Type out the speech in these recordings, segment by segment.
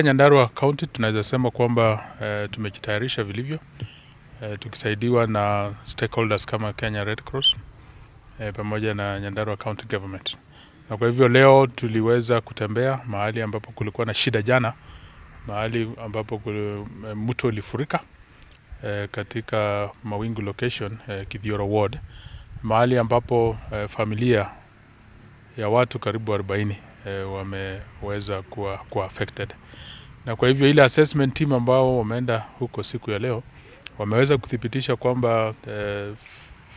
Nyandarua County tunaweza sema kwamba tumejitayarisha vilivyo, tukisaidiwa na stakeholders kama Kenya Red Cross pamoja na Nyandarua County Government. Na kwa hivyo leo tuliweza kutembea mahali ambapo kulikuwa na shida jana, mahali ambapo mto ulifurika katika Mawingu location, Kithioro Ward, mahali ambapo familia ya watu karibu 40 wameweza kuwa affected. Na kwa hivyo ile assessment team ambao wameenda huko siku ya leo wameweza kuthibitisha kwamba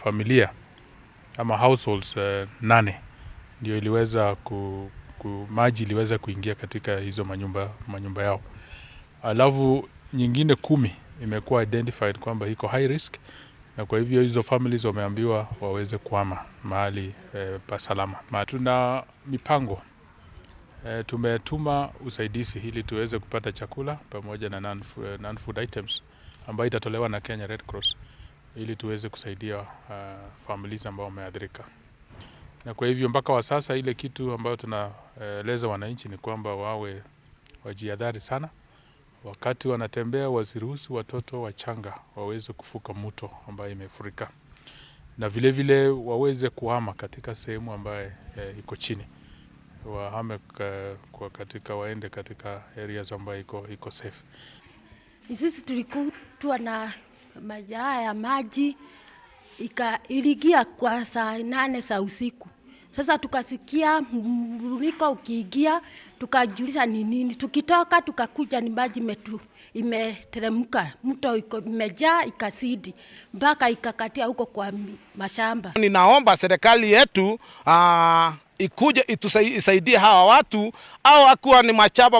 familia ama households nane ndio iliweza maji iliweza kuingia katika hizo manyumba yao. Alafu nyingine 10 imekuwa identified kwamba iko high risk, na kwa hivyo hizo families wameambiwa waweze kuhama mahali pasalama. Tuna mipango, tumetuma usaidizi ili tuweze kupata chakula pamoja na non-food items ambayo itatolewa na Kenya Red Cross ili tuweze kusaidia families ambao wameathirika. Na kwa hivyo mpaka wa sasa ile kitu ambayo tunaeleza wananchi ni kwamba wawe wajihadhari sana wakati wanatembea, wasiruhusu watoto wachanga waweze kuvuka mto ambayo imefurika, na vile vile waweze kuhama katika sehemu ambayo iko chini, wahame kwa katika waende katika areas ambayo iko safe. Sisi tulikutwa na majaa ya maji iliingia kwa saa 8 za usiku. Sasa tukasikia mruriko ukiingia, tukajulisha ni nini. Tukitoka tukakuja ni maji imeteremka, mto iko imejaa ikazidi mpaka ikakatia huko kwa mashamba. Ninaomba serikali yetu ikuje isaidie hawa watu, au akiwa ni mashamba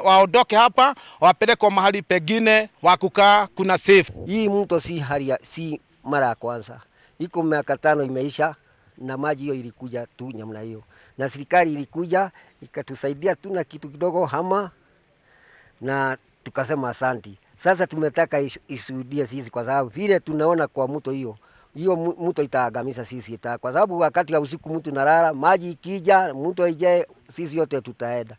waondoke hapa wapelekwe mahali pengine wa kukaa kuna safe. Hii mto si hali ya, si mara ya kwanza, iko miaka 5 imeisha na maji hiyo ilikuja tu namna hiyo, na serikali ilikuja ikatusaidia tu na kitu kidogo hama, na tukasema asanti. Sasa tumetaka ishuhudie sisi, kwa sababu vile tunaona kwa mto hiyo hiyo mto itaangamiza sisi, kwa sababu wakati wa usiku mtu nalala, maji ikija mto ije, sisi yote tutaenda.